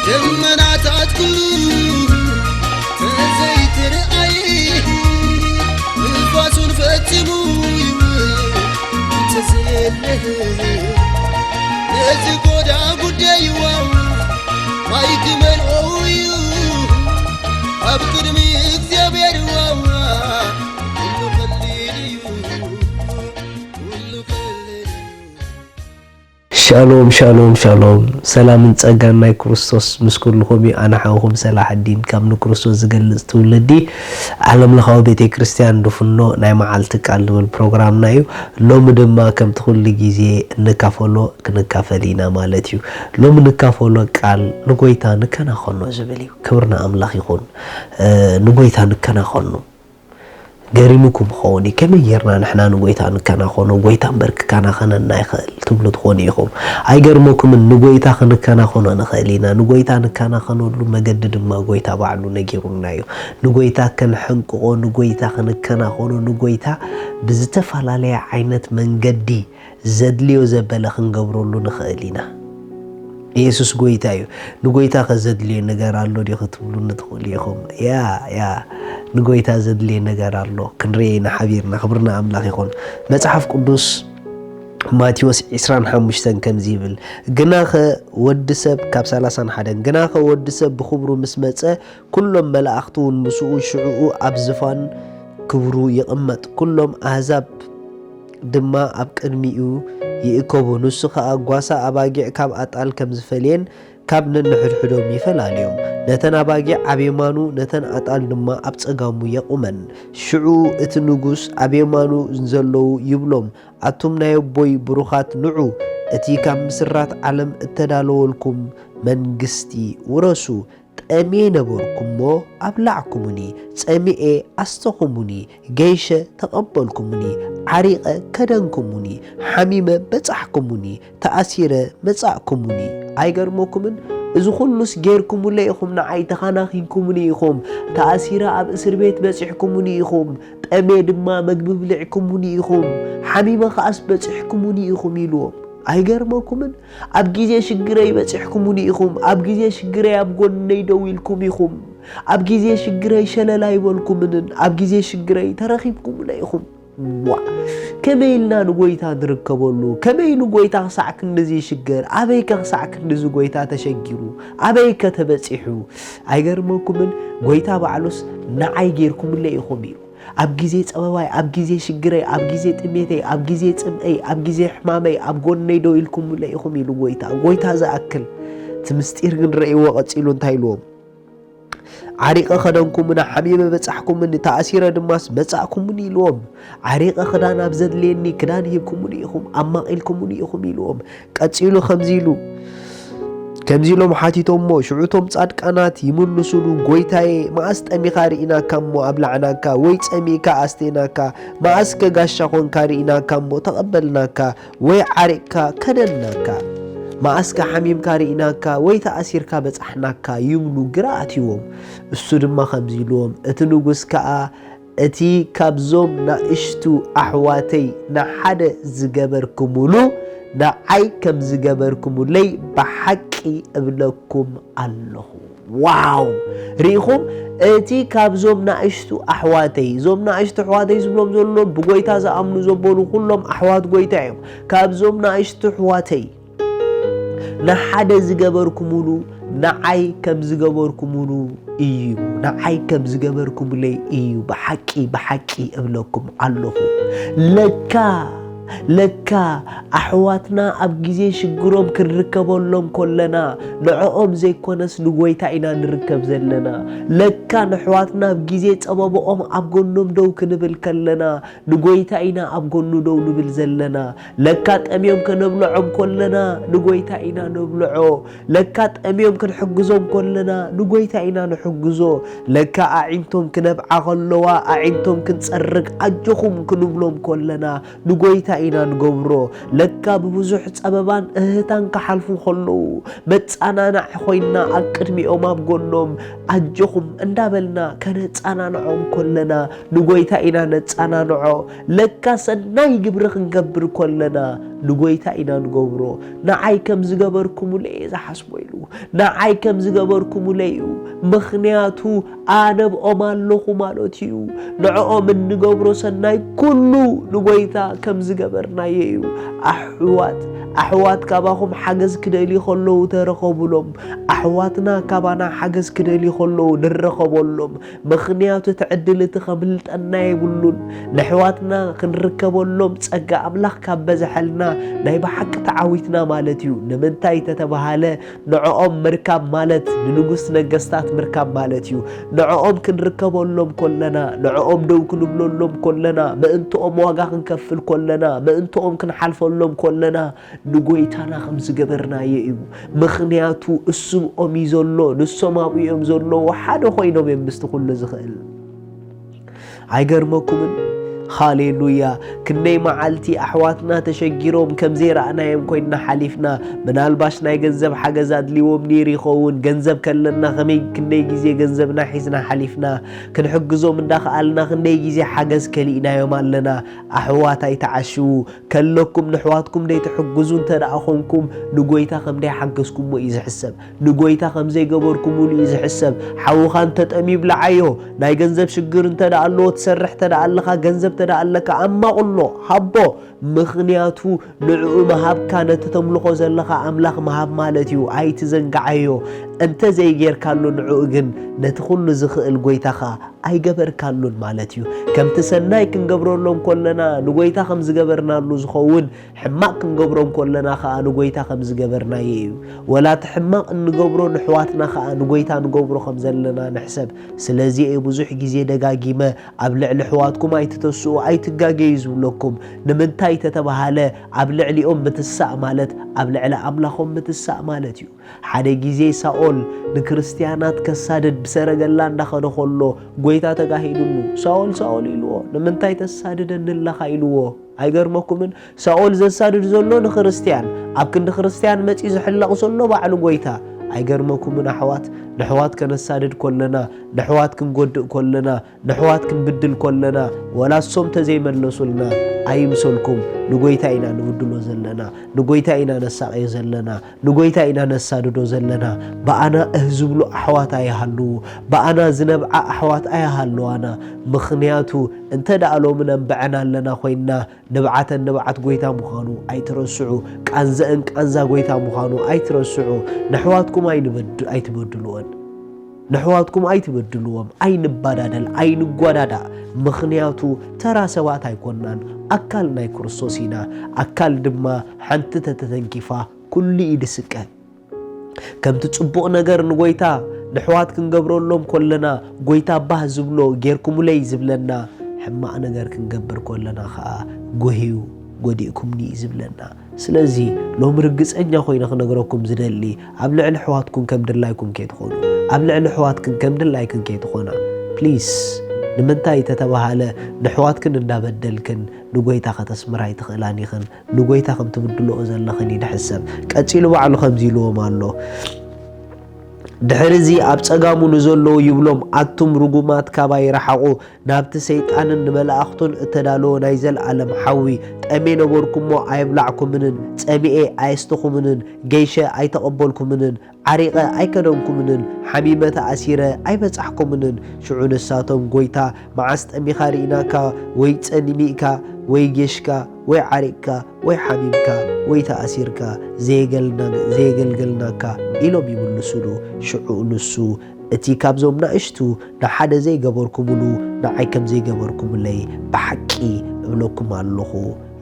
ደመናታት ኩሉ ተዘይትርኣይ፣ ንፋሱን ፈጺሙ ይውል እንተዘየለ፣ ነዚ ጎዳ ጉዳይዋ ማይ ክመልኦ እዩ ኣብ ቅድሚ እግዚኣብሔር ዋዋ። ኩሉ ቀሊል እዩ፣ ኩሉ ቀሊል እዩ። ሻሎም፣ ሻሎም፣ ሻሎም። ሰላምን ጸጋን ናይ ክርስቶስ ምስ ኩልኹም እዩ። ኣነ ሓውኹም ሰላሐዲን ካብ ንክርስቶስ ዝገልጽ ትውልዲ። ዓለም ለኻዊ ቤተ ክርስቲያን ድፍኖ ናይ መዓልቲ ቃል ዝብል ፕሮግራምና እዩ። ሎሚ ድማ ከምቲ ኩሉ ግዜ እንካፈሎ ክንካፈል ኢና ማለት እዩ። ሎሚ እንካፈሎ ቃል ንጎይታ ንከናኸኖ ዝብል እዩ። ክብሪ ንኣምላኽ ይኹን። እ፣ ንጎይታ ንከናኸኖ። ገሪሙኩም ክኸውን እዩ። ከመይ ጌርና ንሕና ንጎይታ ንከናኸኖ? ጎይታ እምበር ክከናኸነና ይኽእል ትብሉ ትኾኑ ኢኹም። ኣይገርመኩምን? ንጎይታ ክንከናኸኖ ንኽእል ኢና። ንጎይታ ንከናኸነሉ መገዲ ድማ ጎይታ ባዕሉ ነጊሩና እዩ። ንጎይታ ክንሕንቅቆ፣ ንጎይታ ክንከናኸኖ፣ ንጎይታ ብዝተፈላለየ ዓይነት መንገዲ ዘድልዮ ዘበለ ክንገብረሉ ንኽእል ኢና። የሱስ ጎይታ እዩ። ንጎይታ ከ ዘድልዮ ነገር ኣሎ ድዩ ክትብሉኒ ትኽእሉ ኢኹም። ያ፣ ያ፣ ንጎይታ ዘድልዮ ነገር ኣሎ። ክንርኢ ኢና ሓቢርና። ክብሪ ንኣምላኽ ይኹን። መጽሓፍ ቅዱስ ማቴዎስ ዕስራን ሓሙሽተን ከምዚ ይብል፣ ግናኸ ወዲ ሰብ፣ ካብ ሰላሳን ሓደን፣ ግናኸ ወዲ ሰብ ብኽብሩ ምስ መጸ፣ ኩሎም መላእኽቲ እውን ምስኡ፣ ሽዕኡ ኣብ ዝፋን ክብሩ ይቕመጥ። ኩሎም ኣህዛብ ድማ ኣብ ቅድሚኡ ይእከቡ። ንሱ ኸኣ ጓሳ ኣባጊዕ ካብ ኣጣል ከም ዝፈልየን ካብ ነንሕድሕዶም ይፈላልዮም። ነተን ኣባጊዕ ኣብ የማኑ፣ ነተን ኣጣል ድማ ኣብ ጸጋሙ የቑመን። ሽዑ እቲ ንጉስ ኣብ የማኑ ንዘለዉ ይብሎም፣ ኣቱም ናይ ኣቦይ ብሩኻት፣ ንዑ፣ እቲ ካብ ምስራት ዓለም እተዳለወልኩም መንግስቲ ውረሱ። ጠምየ ነበርኩ እሞ ኣብላዕኩምኒ፣ ጸሚኤ ኣስተኹሙኒ፣ ገይሸ ተቐበልኩምኒ፣ ዓሪቐ ከደንኩምኒ፣ ሓሚመ በጻሕኩምኒ፣ ተኣሲረ መጻእኩምኒ። ኣይገርመኩምን? እዚ ኹሉስ ጌርኩምለይ ኢኹም፣ ንዓይ ተኻናኺንኩምኒ ኢኹም። ተኣሲረ ኣብ እስር ቤት በጺሕኩምኒ ኢኹም፣ ጠምየ ድማ መግቢ ብሊዕኩምኒ ኢኹም፣ ሓሚመ ኸኣስ በጺሕኩምኒ ኢኹም ኢልዎም። ኣይገርመኩምን? ኣብ ግዜ ሽግረይ በጺሕኩምኒ ኢኹም፣ ኣብ ግዜ ሽግረይ ኣብ ጎነይ ደው ኢልኩም ኢኹም፣ ኣብ ግዜ ሽግረይ ሸለል ኣይበልኩምንን፣ ኣብ ግዜ ሽግረይ ተረኺብኩምለ ኢኹም። ዋእ! ከመይ ኢልና ንጎይታ ንርከበሉ? ከመይ ንጎይታ ክሳዕ ክንድዚ ይሽገር? ኣበይከ ክሳዕ ክንድዚ ጎይታ ተሸጊሩ? ኣበይከ ተበጺሑ? ኣይገርመኩምን? ጎይታ ባዕሉስ ንዓይ ጌርኩምለ ኢኹም ኢሉ። ኣብ ግዜ ጸበባይ፣ ኣብ ግዜ ሽግረይ፣ ኣብ ግዜ ጥሜተይ፣ ኣብ ግዜ ጽምኣይ፣ ኣብ ግዜ ሕማመይ ኣብ ጎነይ ደው ኢልኩምለ ኢኹም ኢሉ ጎይታ። ጎይታ ዝኣክል። እቲ ምስጢር ግን ረእይዎ ቀጺሉ እንታይ ኢልዎም? ዓሪቐ ከደንኩምና፣ ሓሚመ በጻሕኩምኒ፣ ተኣሲረ ድማስ መጻእኩምኒ ኢልዎም። ዓሪቐ ክዳን ኣብ ዘድልየኒ ክዳን ሂብኩምኒ ኢኹም፣ ኣማቒልኩምኒ ኢኹም ኢልዎም። ቀጺሉ ከምዚ ኢሉ፣ ከምዚ ኢሎም ሓቲቶሞ፣ ሽዑ እቶም ጻድቃናት ይምልሱሉ፣ ጎይታዬ፣ መኣስ ጠሚኻ ርኢናካ እሞ ኣብላዕናካ፣ ወይ ጸሚእካ ኣስተይናካ? መኣስከ ጋሻ ኾንካ ርኢናካ እሞ ተቐበልናካ፣ ወይ ዓሪቕካ ከደንናካ? መኣስከ ሓሚምካ ርኢናካ፣ ወይ ተኣሲርካ በጻሕናካ? ይብሉ ግራ ኣትይዎም። እሱ ድማ ከምዚ ኢልዎም፣ እቲ ንጉስ ከኣ፣ እቲ ካብዞም ናእሽቱ ኣሕዋተይ ንሓደ ዝገበርኩምሉ፣ ንዓይ ከም ዝገበርኩምለይ ብሓቂ እብለኩም ኣለኹ። ዋው! ርኢኹም? እቲ ካብዞም ናእሽቱ ኣሕዋተይ፣ እዞም ናእሽቱ ኣሕዋተይ ዝብሎም ዘሎ ብጎይታ ዝኣምኑ ዘበሉ ኩሎም ኣሕዋት ጎይታ እዮም። ካብዞም ናእሽቱ ኣሕዋተይ ንሓደ ዝገበርኩምሉ ንዓይ ከም ዝገበርኩምሉ እዩ፣ ንዓይ ከም ዝገበርኩምለይ እዩ ብሓቂ፣ ብሓቂ እብለኩም ኣለኹ። ለካ፣ ለካ ኣሕዋትና ኣብ ግዜ ሽግሮም ክንርከበሎም ከለና፣ ንዕኦም ዘይኮነስ ንጎይታ ኢና ንርከብ ዘለና። ለካ ንኣሕዋትና ኣብ ግዜ ጸበባኦም ኣብ ጎኖም ደው ክንብል ከለና፣ ንጎይታ ኢና ኣብ ጎኑ ደው ንብል ዘለና። ለካ ጠምዮም ከነብልዖም ከለና፣ ንጎይታ ኢና ነብልዖ። ለካ ጠምዮም ክንሕግዞም ከለና፣ ንጎይታ ኢና ንሕግዞ። ለካ ኣዒንቶም ክነብዓ ከለዋ፣ ኣዒንቶም ክንጸርግ ኣጆኹም ክንብሎም ከለና፣ ንጎይታ ኢና ንገብሮ። ለካ ብብዙሕ ጸበባን እህታን ክሓልፉ ከለዉ፣ መጻናናዒ ኮይና ኣብ ቅድሚኦም ኣብ ጎኖም ኣጆኹም እንዳበልና ከነጻናንዖም ከለና፣ ንጎይታ ኢና ነጻናንዖ። ለካ ሰናይ ግብሪ ክንገብር ከለና፣ ንጎይታ ኢና ንገብሮ። ንዓይ ከም ዝገበርኩምሉ እየ ዝሓስቦ ኢሉ። ንዓይ ከም ዝገበርኩምለይ እዩ። ምኽንያቱ ኣነ ብኦም ኣለኹ ማለት እዩ። ንዕኦም እንገብሮ ሰናይ ኩሉ ንጎይታ ከም ዝገበርናዮ እዩ። ኣሕዋት ኣሕዋት ካባኹም ሓገዝ ክደልዩ ከለዉ ተረኸቡሎም። ኣሕዋትና ካባና ሓገዝ ክደልዩ ከለዉ ንረኸበሎም። ምኽንያቱ እቲ ዕድል እቲ ከምልጠና የብሉን። ንኣሕዋትና ክንርከበሎም ጸጋ ኣምላኽ ካብ በዝሐልና ናይ ብሓቂ ተዓዊትና ማለት እዩ። ንምንታይ ተተባሃለ ንዕኦም ምርካብ ማለት ንንጉስ ነገስታት ምርካብ ማለት እዩ። ንዕኦም ክንርከበሎም ከለና፣ ንዕኦም ደው ክንብለሎም ከለና፣ ምእንትኦም ዋጋ ክንከፍል ከለና፣ ምእንትኦም ክንሓልፈሎም ከለና ንጎይታና ከም ዝገበርናዮ እዩ። ምኽንያቱ እሱ ብኦም እዩ ዘሎ፣ ንሶም ኣብኡ እዮም ዘለዉ፣ ሓደ ኮይኖም እዮም ምስቲ ኩሉ ዝኽእል። ኣይገርመኩምን? ሃሌሉያ! ክንደይ መዓልቲ ኣሕዋትና ተሸጊሮም ከም ዘይረኣናዮም ኮይንና ሓሊፍና። ምናልባሽ ናይ ገንዘብ ሓገዝ ኣድልዎም ነይሩ ይኸውን። ገንዘብ ከለና ከመይ ክንደይ ግዜ ገንዘብና ሒዝና ሓሊፍና። ክንሕግዞም እንዳኸኣልና ክንደይ ግዜ ሓገዝ ከሊእናዮም ኣለና። ኣሕዋት ኣይትዓሽዉ። ከለኩም ንሕዋትኩም ደይትሕግዙ እንተ ደኣ ኾንኩም ንጎይታ ከም ደይሓገዝኩሞ እዩ ዝሕሰብ። ንጎይታ ከም ዘይገበርኩምሉ እዩ ዝሕሰብ። ሓውኻ እንተጠምዩ ብልዓዮ። ናይ ገንዘብ ሽግር እንተ ደኣ ኣለዎ፣ ትሰርሕ እንተ ደኣ ኣለኻ፣ ገንዘብ እንተ ደኣ ኣለካ፣ ኣማቕሎ፣ ሃቦ። ምኽንያቱ ንዕኡ ምሃብካ ነቲ ተምልኾ ዘለኻ ኣምላኽ ምሃብ ማለት እዩ። ኣይትዘንግዓዮ። እንተ ዘይጌርካሉ ንዕኡ ግን ነቲ ኩሉ ዝኽእል ጎይታኻ ኣይገበርካሉን ማለት እዩ። ከምቲ ሰናይ ክንገብረሎም ከለና ንጎይታ ከም ዝገበርናሉ ዝኸውን ሕማቕ ክንገብሮም ከለና ኸኣ ንጎይታ ከም ዝገበርናዮ እዩ። ወላ እቲ ሕማቕ እንገብሮ ንሕዋትና ኸኣ ንጎይታ ንገብሮ ከም ዘለና ንሕሰብ። ስለዚ እየ ብዙሕ ግዜ ደጋጊመ ኣብ ልዕሊ ኣሕዋትኩም ኣይትተስኡ፣ ኣይትጋገዩ ዝብለኩም። ንምንታይ ተተባሃለ ኣብ ልዕሊኦም ምትሳእ ማለት ኣብ ልዕሊ ኣምላኾም ምትሳእ ማለት እዩ። ሓደ ግዜ ሳኦል ንክርስትያናት ከሳድድ ብሰረገላ እንዳኸደ ከሎ ጎይታ ተጋሂዱሉ። ሳኦል ሳኦል ኢልዎ፣ ንምንታይ ተሳድደኒ ኣለኻ ኢልዎ። ኣይገርመኩምን? ሳኦል ዘሳድድ ዘሎ ንክርስትያን፣ ኣብ ክንዲ ክርስትያን መጺኡ ዝሕለቕ ዘሎ ባዕሉ ጎይታ። ኣይገርመኩምን ኣሕዋት? ንሕዋት ከነሳድድ ከለና፣ ንሕዋት ክንጎድእ ከለና፣ ንሕዋት ክንብድል ከለና፣ ወላ እሶም ተዘይመለሱልና ኣይምሰልኩም። ንጎይታ ኢና ንብድሎ ዘለና፣ ንጎይታ ኢና ነሳቕዮ ዘለና፣ ንጎይታ ኢና ነሳድዶ ዘለና። ብኣና እህ ዝብሉ ኣሕዋት ኣይሃልዉ፣ ብኣና ዝነብዓ ኣሕዋት ኣይሃልዋና። ምኽንያቱ እንተ ደኣ ሎሚ ነንብዐን ኣለና ኮይንና፣ ንብዓተን ንብዓት ጎይታ ምዃኑ ኣይትረስዑ። ቃንዘአን ቃንዛ ጎይታ ምዃኑ ኣይትረስዑ። ንሕዋትኩም ኣይንበድ-፣ ኣይትበድልወን። ንሕዋትኩም ኣይትበድልዎም። ኣይንባዳደል፣ ኣይንጓዳዳእ። ምኽንያቱ ተራ ሰባት ኣይኮንናን። ኣካል ናይ ክርስቶስ ኢና። ኣካል ድማ ሓንቲ ተተተንኪፋ ኩሉ እዩ ድስቀ። ከምቲ ጽቡቕ ነገር ንጎይታ ንሕዋት ክንገብረሎም ኮለና፣ ጎይታ ባህ ዝብሎ ጌርኩምለይ ዝብለና፣ ሕማቕ ነገር ክንገብር ኮለና ኸኣ ጎህዩ ጎዲእኩምኒ እዩ ዝብለና። ስለዚ ሎሚ ርግጸኛ ኮይነ ክነግረኩም ዝደሊ፣ ኣብ ልዕሊ ኣሕዋትኩም ከም ድላይኩም ከይትኾኑ፣ ኣብ ልዕሊ ኣሕዋትክን ከም ድላይክን ከይትኾና። ፕሊስ፣ ንምንታይ ተተባሃለ ንኣሕዋትክን እንዳበደልክን ንጎይታ ከተስምራ ኣይትኽእላን ኢኽን። ንጎይታ ከም ትብድልኦ ዘለኽን እዩ ድሕሰብ። ቀጺሉ ባዕሉ ከምዚ ኢልዎም ኣሎ። ድሕርዚ ኣብ ጸጋሙ ንዘለዉ ይብሎም፣ ኣቱም ርጉማት ካባይ ርሓቑ፣ ናብቲ ሰይጣንን ንመላእኽቱን እተዳለወ ናይ ዘለኣለም ሓዊ። ጠምየ ነበርኩ እሞ ኣየብላዕኩምንን፣ ጸሚኤ ኣየስተኹምንን፣ ገይሸ ኣይተቐበልኩምንን፣ ዓሪቐ ኣይከደንኩምንን፣ ሓሚመ ተኣሲረ ኣይበጻሕኩምንን። ሽዑ ንሳቶም፣ ጎይታ፣ መዓስ ጠሚኻ ርኢናካ፣ ወይ ጸሚእካ፣ ወይ ጌሽካ፣ ወይ ዓሪቕካ፣ ወይ ሓሚምካ፣ ወይ ተኣሲርካ፣ ዘየገልና-፣ ዘየገልገልናካ? ኢሎም ይምልሱሉ። ሽዑ ንሱ፣ እቲ ካብዞም ናእሽቱ ንሓደ ዘይገበርኩምሉ፣ ንዓይ ከም ዘይገበርኩምለይ ብሓቂ እብለኩም ኣለኹ፣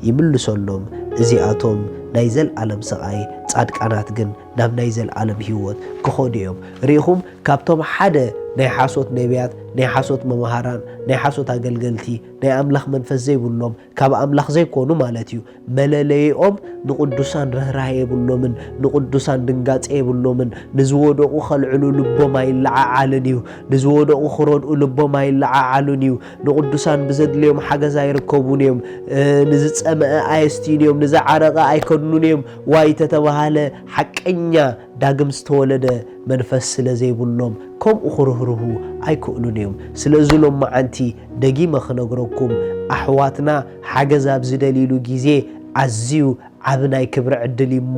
ይምልሰሎም። እዚኣቶም ናይ ዘለኣለም ስቓይ፣ ጻድቃናት ግን ናብ ናይ ዘለኣለም ህይወት ክኸዱ እዮም። ርኢኹም፣ ካብቶም ሓደ ናይ ሓሶት ነቢያት፣ ናይ ሓሶት መምሃራን፣ ናይ ሓሶት ኣገልገልቲ፣ ናይ ኣምላኽ መንፈስ ዘይብሎም፣ ካብ ኣምላኽ ዘይኮኑ ማለት እዩ። መለለይኦም፣ ንቕዱሳን ርህራሄ የብሎምን፣ ንቕዱሳን ድንጋጸ የብሎምን፣ ንዝወደቑ ከልዕሉ ልቦም ኣይለዓዓልን እዩ። ንዝወደቑ ክረድኡ ልቦም ኣይለዓዓሉን እዩ። ንቕዱሳን ብዘድልዮም ሓገዝ ኣይርከቡን እዮም። እ፣ ንዝጸመአ ኣየስትዩን እዮም፣ ንዝዓረቐ ኣይከድኑን እዮም። ዋይ ተተባሃለ፣ ሓቀኛ ዳግም ዝተወለደ መንፈስ ስለ ዘይብሎም፣ ከምኡ ክርህርሁ ኣይክእሉን እዮም። ስለዚ ሎማዓንቲ ደጊመ ክነግረኩም፣ ኣሕዋትና ሓገዝ ኣብ ዝደልይሉ ግዜ ኣዝዩ ዓቢ ናይ ክብሪ ዕድል እዩ እሞ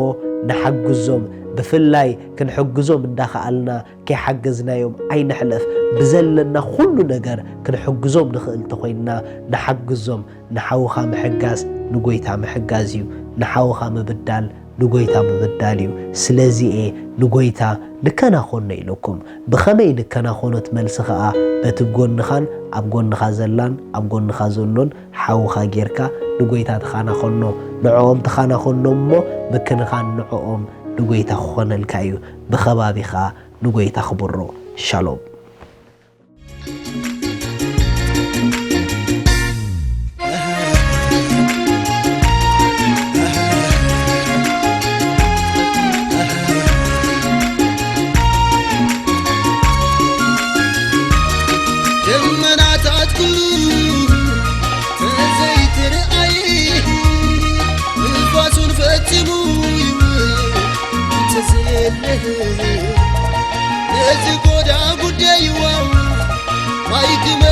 ንሓግዞም። ብፍላይ ክንሕግዞም እንዳኸኣልና ከይሓገዝናዮም ኣይንሕለፍ። ብዘለና ኩሉ ነገር ክንሕግዞም ንኽእል እንተኾይንና ንሓግዞም። ንሓውኻ ምሕጋዝ ንጎይታ ምሕጋዝ እዩ። ንሓውኻ ምብዳል ንጎይታ ምብዳል እዩ። ስለዚ እየ ንጎይታ ንከናኾኖ ኢለኩም። ብኸመይ ንከናኾኖ ትመልሲ ኸኣ በቲ ጎንኻን ኣብ ጎንኻ ዘላን ኣብ ጎንኻ ዘሎን ሓውኻ ጌርካ ንጎይታ ትኻናኸኖ፣ ንዕኦም ትኻናኸኖ እሞ ምክንኻን ንዕኦም ንጎይታ ክኾነልካ እዩ። ብኸባቢኻ ንጎይታ ክብሮ። ሻሎም። ደመናታት ኩሉ ተዘይትርኣይ፣ ንፋሱን ፈጺሙ ይውል እንተዘየለ፣ ነዚ ጎዳ ጉደይዋ ማይ ክመ